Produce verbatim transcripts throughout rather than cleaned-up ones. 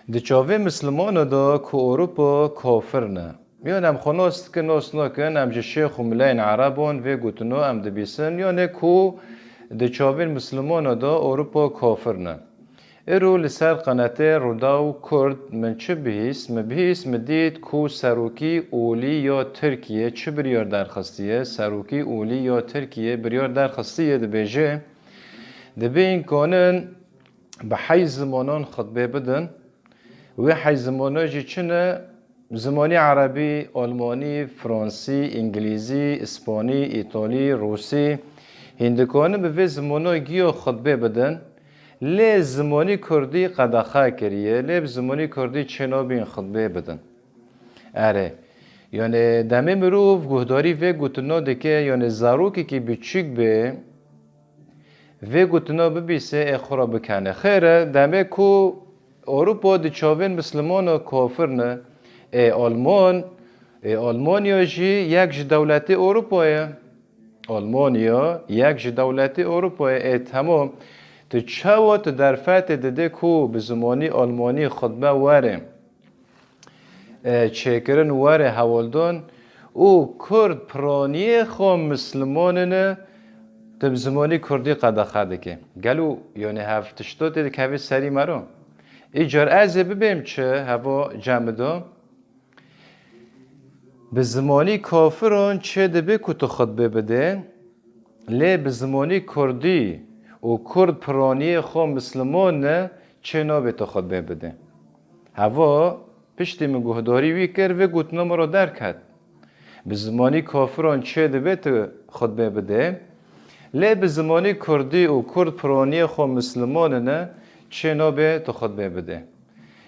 Di çavê Mislimana de ku Ewropa kafir ne. Yan em xwe nas dikin, nas nakin, em ji şêx û mileyên Erebon vê gotino em dibîsin, yanê ku di çavên Mislimana de Ewropa kafir ne. Îro li ser qenetê Rûdaw Kurd min çi bihîst? Min bihîst, min dît ku serokî olî ya Tirkiye çi biryar derxistiye? Serokî olî ya Tirkiye biryar derxistiye, dibêje, dibê înkanin bi heyş zimanan xutbê bidin. Wê heyş zimanan jî çi ne? Zimanî erebî, almanî, fransî, îngilîzî, îspanî, îtalî, rûsî. Hîn dikanin bi vê zimanan giya xutbê bidin. Lê zimanî kurdî qedexe kiriye, lê bi zimanî kurdî çênabîn xutbê bidin. Erê, yanê demê mirov guhdarî vê gotina dike, yanê zarokekî biçûk bê, vê gotina bibîse ê xwe re bikene. Xêr e, demê ku Ewropa di çavên Mislimana kafir ne, ê Alman, ê Almanya jî yek ji dewletê Ewropa ye. Almanya yek ji dewletê Ewropa ye. Ê temam, tu çawa tu derfetê didê ku bi zimanî almanî xutbe were, e, çêkirin were hewldan û Kurd piraniyê xwe Mislimanê ne, tu bi zimanî kurdî qedexe dike. Gelo, yanê hev tişto tê dikeve serî me re? Îcar ez ê bibêm çi heva cem de? Bi zimanî kafiran çê dibe ku tu xutbê bidê, lê bi zimanî kurdî û kurd piraniyê xwe Misliman ne, çê nabe tu xutbê bidê. Heva piştî min guhdarî wî kir, vê gotina min re derket. Bi zimanî kafiran çê dibe tu xutbê bidê, lê bi zimanî kurdî û kurd piraniyê xwe Misliman ne, çê nabe tu xutbê bidê.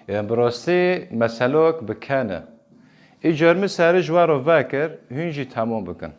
Yan bi rastî meselok bi ken e. Îcar min serê ji we re vekir, hûn jî temam bikin.